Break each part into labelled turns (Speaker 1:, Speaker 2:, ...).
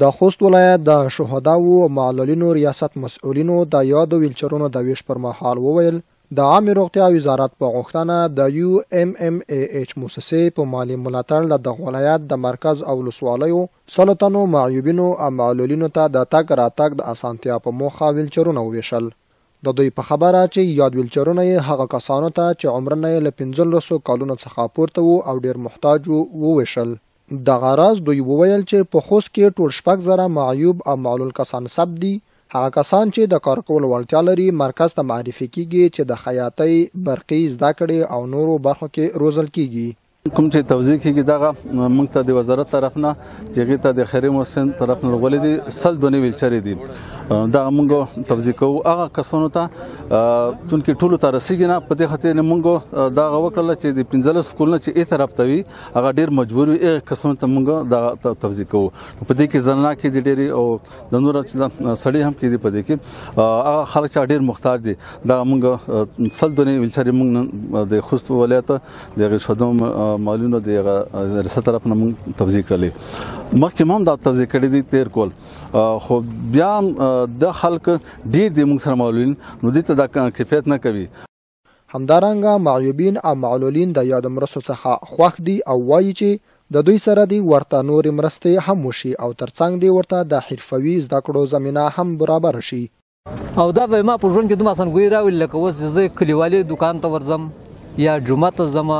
Speaker 1: د خوست ولایت د شهداوو او معلولینو ریاست مسؤلینو د یادو ویلچرونو د ویش پر مهال وویل، د عامې روغتیا وزارت په غوښتنه د یو ایم ایم ای ایچ موسسې په مالي ملاتړ د دغه ولایت د مرکز او ولسوالیو سلو تنو معیوبینو او معلولینو ته د تګ راتګ د اسانتیا په موخه ویلچرونه وویشل. د دوی په خبره چې یاد ویلچرونه یې هغه کسانو ته چې عمرونه یې له 15 کلونو څخه پورته وو او ډېر محتاج وو وویشل. دغه راز دوی وویل چې په خوست کې ټول 6000 معیوب او معلول کسان ثبت دي. هغه کسان چې د کار کولو وړتیا لري مرکز ته معرفي کیږي چې د خیاطۍ، برقي زده کړې او نورو برخو کې روزل کیږي.
Speaker 2: کوم چې توزیع کیږي دغه موږ ته د وزارت طرف نه چې هغې ته د خیري محسن طرف نه ورغلي دي 100 دونې ویلچرې دي، دغه موږ توزیع کوو هغه کسانو ته چونکې ټولو ته رسیږي نه. په دې خاطر موږ دغه وکړله چې د 15 کلونو چې ای طرف ته وي هغه ډېر مجبور وي، هغه کسانو ته موږ دغه توزیع کوو. په دې کې زنانه کې دي ډېرې او د نور سړي هم کې دي. په دې کې هغه خلک چې ډېر محتاج دي دغه موږ 100 دونې ویلچرې موږ د خوست ولایت د هغې شهداو مالونو د ریاست طرف نه موږ توزیع کړلې. مخکې هم دا توزیع کړې دي تیر کول، خو بیا د خلک ډېر دي موږ سره معلولین، نو دې ته دا کیفیت نه کوي.
Speaker 1: همدارنګه معیوبین او معلولین د یادو مرستو څخه خوښ دي او وایي چې د دوی سره دې ورته نورې مرستې هم وشي او ترڅنګ دې ورته د حرفوي زده کړو زمینه هم برابره شي.
Speaker 3: او دا به ما په ژوند کې دومره اسانګویي راولي لکه اوس چې زه کلیوالي دوکان ته ورځم یا جومات ته ځم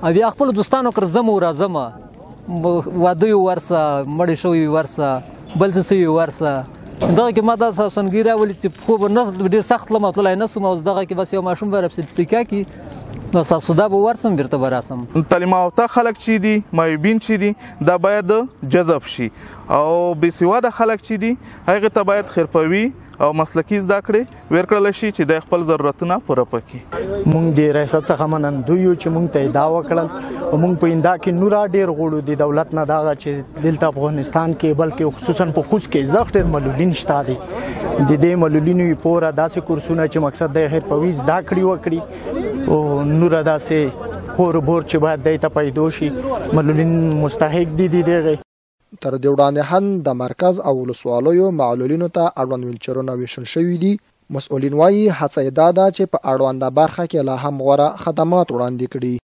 Speaker 3: او بیا خپلو دوستانو کره ځم او راځم، واده یې ورسه، مړی شوی ورسه، بل څه سوي ورسه، دغه کې ما داسې اسانګویي راولي چې پښو به نه ډېر سخت تلم او تللی نه سوم. اوس دغه کې بس یو ماشوم به راپسې تکیه کړي، بس اسوده به ورسم بیرته به راسم.
Speaker 4: تعلیم یافته خلک چې دي، معیوبین چې دي، دا باید جذب شي او بې سواده خلک چې دي هغې ته باید حرفوي او مسلکي زده کړې ورکړل شي چې د خپل ضرورتونه پوره کړي.
Speaker 5: موږ د ریاست څخه منندوی یو چې موږ ته یې دا وکړل او موږ په اینده کې نوره ډېر غواړو د دولت نه دغه چې دلته افغانستان کې بلکې خصوصا په خوست کې زښت ډېر معلولین شته دي، د دې معلولینو یې پوره داسې کورسونه چې مقصد د حرفوي زده کړې وکړي او نوره داسې کور بور چې باید دی ته پیدا شي، معلولین مستحق دي د دغې.
Speaker 1: تر دې وړاندې هم د مرکز او ولسوالیو معلولینو ته اړوند ویلچرونه ویشل شوي دي. مسؤلین وایي هڅه یې دا ده چې په اړونده برخه کې لا هم غوره خدمات وړاندې کړي.